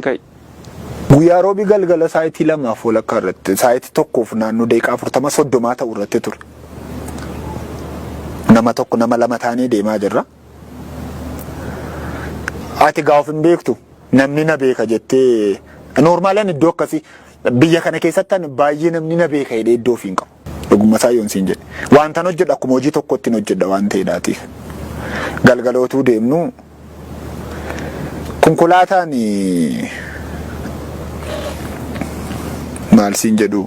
kan ka'e? Guyyaa Roobii galgala sa'aatii lamaaf walakkaa irratti, sa'aatii tokkoof naannoo daqiiqaa 40 30 ta'u irratti ture. Nama tokko, nama lama taanee deemaa jirra. Ati gaa of hin beektu, namni na beeka jettee normaalaan iddoo akkasii biyya kana keessatti ani baay'ee namni na beeka jedhee iddoo ofii hin qabu. Dhuguma isaa yoon siin jedhe. Wantan hojjedhu akkuma hojii tokkotti hin hojjedha waan ta'eedhaatiif. Galgalootuu deemnu, konkolaataan maal siin jedhu,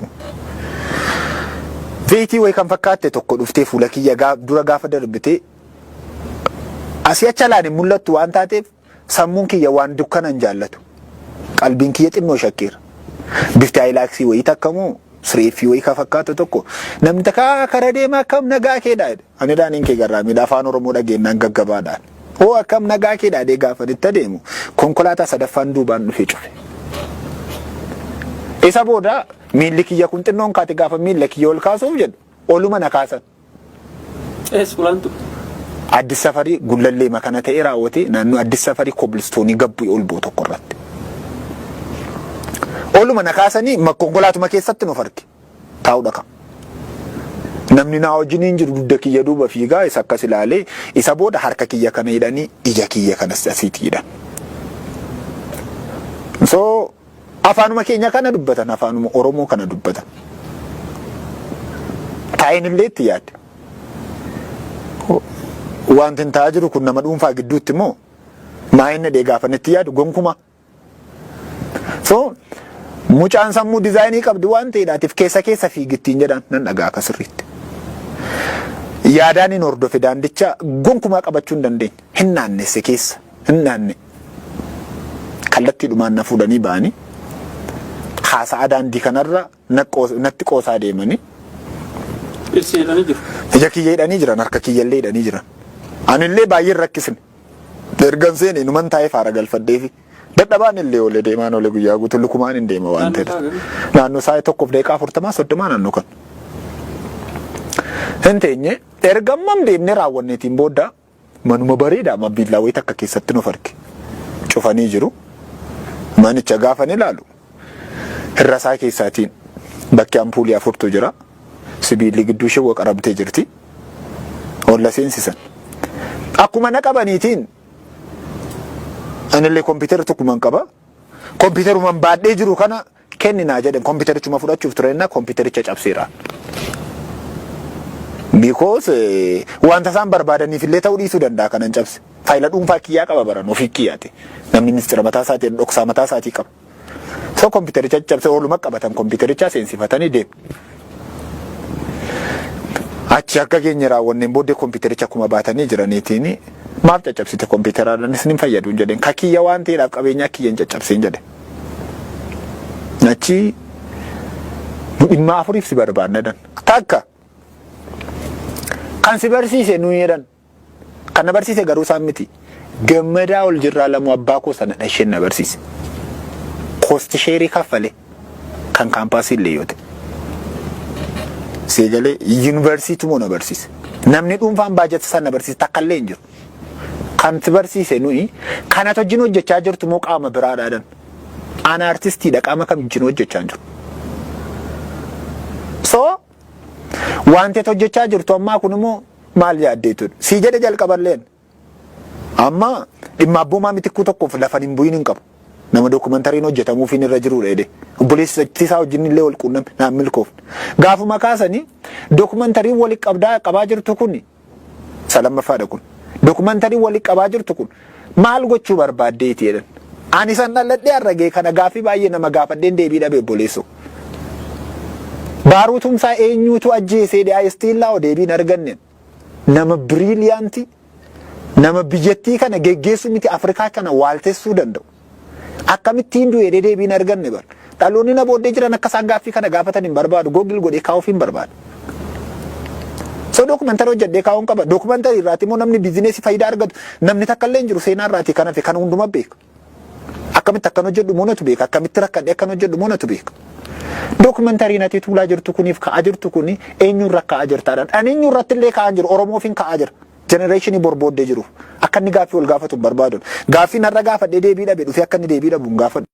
Veetii wayi kan fakkaatte tokko dhuftee fuula kiyya dura gaafa darbite, asii achi alaan hin mul'attu waan taateef, sammuun kiyya waan dukkana hin jaallatu. Qalbiin kiyya xinnoo shakkeera. Bifti Hiluxii wayii takka moo sireeffii wayii kan fakkaatu tokko, namni takka kara deema, "Akkam, nagaa keedha?" jedhe. Ani daaniin kee garraa miidha, afaan Oromoo dhageenyaan gaggabaadhaan. "Hoo, akkam, nagaa keedha?" jedhee gaafa itti adeemu, konkolaataa sadaffaan duubaan dhufee cufe. Isa booda miilli kiyya kun xinnoon kaate, gaafa miilla kiyya ol kaasuuf jedhu oluma na kaasan. Eessa ulaantu? Addis Safarii Gullallee makana ta'e raawwate, naannoo Addis Safarii kobilistoonii gabbuu ol bu'u tokko irratti. Oluma na kaasanii konkolaatuma keessatti nuuf arge. Taa'uu dhaqa. Namni naa wajjin hin jiru dugda kiyya duuba fiigaa isa akkas ilaalee, isa booda harka kiyya kana hidhanii, ija kiyya kanas asiitti hidhan. So afaanuma keenya kana dubbatan, afaanuma Oromoo kana dubbatan. Taa'een illee itti yaadde. Wanti hin ta'aa jiru kun nama dhuunfaa gidduutti immoo maa inni dhee gaafa itti yaadu gonkuma. So mucaan sammuu dizaayinii qabdi waan ta'eedhaatiif keessa keessa fiigittiin jedhan nan dhagaa akka sirriitti. Yaadaan hin hordofe, daandicha gonkumaa qabachuu hin dandeenye. Hin naannesse, keessa hin naanne. Kallattiidhumaan na fuudhanii ba'anii haasa'aa daandii kanarra natti qoosaa deemanii. Ibsi hidhanii jiru. Ija kiyya hidhanii jiran, harka kiyyallee hidhanii jiran. Anillee baay'een rakkisne. Ergan seene numan taa'ee faara galfadheefi. Dadhabaan illee oole, deemaan oole, guyyaa guutuu lukumaan hin deema waan ta'eef. Naannoo sa'a 1:40 30 naannoo kan. Hin teenye, erga ammam deemnee raawwanneetiin booda manuma bareedaa amma viillaa wayii takka keessatti nuuf arge. Cufanii jiru. Manicha gaafa ni ilaalu, irra isaa keessaatiin bakki ampuulii afurtu jira. Sibiilli gidduu ishee waqaramtee jirti. Olla seensisan. Akkuma na qabaniitiin anillee kompiitara tokkuman qaba. Kompiitaruman baadhee jiru kana kenninaa jedhan, kompiitarichuma fudhachuuf turennaa kompiitaricha cabseera. Because wanta isaan barbaadaniif illee ta'uu dhiisuu danda'a kanan cabse. Faayila dhuunfaa kiyyaa qaba baran ofii kiyyaati. Namni mistira mataa isaatii, dhoksaa mataa isaatii qaba. So kompiitaricha cabse, ooluma qabatan, kompiitaricha seensifatanii deemu. Achi akka keenya raawwanneen booddee kompiitaricha akkuma baatanii jiraniitiin, "Maaf caccabsite kompiitaraadhaanis ni fayyadu?" hin jedheen. "Ka kiyya waan ta'eedhaaf qabeenyaa kiyya hin caccabseen," jedhe. Achi, "Nu dhimma afuriif si barbaanna," jedhan. "Takka, kan si barsiise nu," jedhan. Kan na barsiise garuu isaan miti. Gammadaa ol jirraa lamuu abbaa koo sana dhasheen na barsiise. Cost share kaffale kan kaampaasii illee yoo ta'e. Seegalee yuunivarsiitii moo na barsiise. Namni dhuunfaan baajata sana na barsiise takka illee hin jiru. Kan si barsiise nuyi, kanatu wajjin hojjechaa jirtu moo qaama biraadhaan? Ana artistiidha, qaama kam wajjin hojjechaa hin jiru. So wanti ati hojjechaa jirtu ammaa kun immoo maal yaaddeetudha? Sii jedhe jalqaballeen. Amma dhimma abboomaa mitikkuu tokkoof lafan hin bu'in hin qabu. Nama dookumentariin hojjetamuufiin irra jirudha jedhe. Obboleessi isaa wajjin illee wal quunname, naan milkoofne. Gaafuma kaasanii dookumentariin walitti qabdaa qabaa jirtu kun isa lammaffaadha kun. Dookumentariin walitti qabaa jirtu kun maal gochuu barbaaddeeti jedhan. Ani san dhaladhee har'a ga'e kana gaaffii baay'ee nama gaafadheen deebii dhabe, obboleessoo. Baaruu Tumsaa eenyuutu ajjeesee dhiyaa istiillaa deebiin arganne. Nama brilliant, nama biyyattii kana geggeessuu miti, Afrikaa kana waaltessuu danda'u. Akkamittiin du'ee deebiin arganne bar. Dhaloonni na booddee jiran akka isaan gaaffii kana gaafatan hin barbaadu. Google godhee kaa'uuf hin barbaadu. So dookumentari hojjedhee kaa'uun qaba. Dookumentarii irraati immoo namni biizineesii faayidaa argatu namni takka illee hin jiru seenaa irraati kan hafe, kan hunduma beeka. Akkamitti akkan hojjedhu moo natu beeka. Akkamitti rakkadhee akkan hojjedhu moo natu beeka. Dookumentariin ati tuulaa jirtu kuniif ka'aa jirtu kuni eenyurra ka'aa jirtaadhaan. Ani eenyurratti illee ka'aa jiru, Oromoofin ka'aa jira. Generation bor booddee jiru. Akka inni gaaffii wal gaafatu hin barbaadu. Gaaffii narra gaafadhee deebii dhabe dhufee akka inni deebii dhabu hin gaafadhu.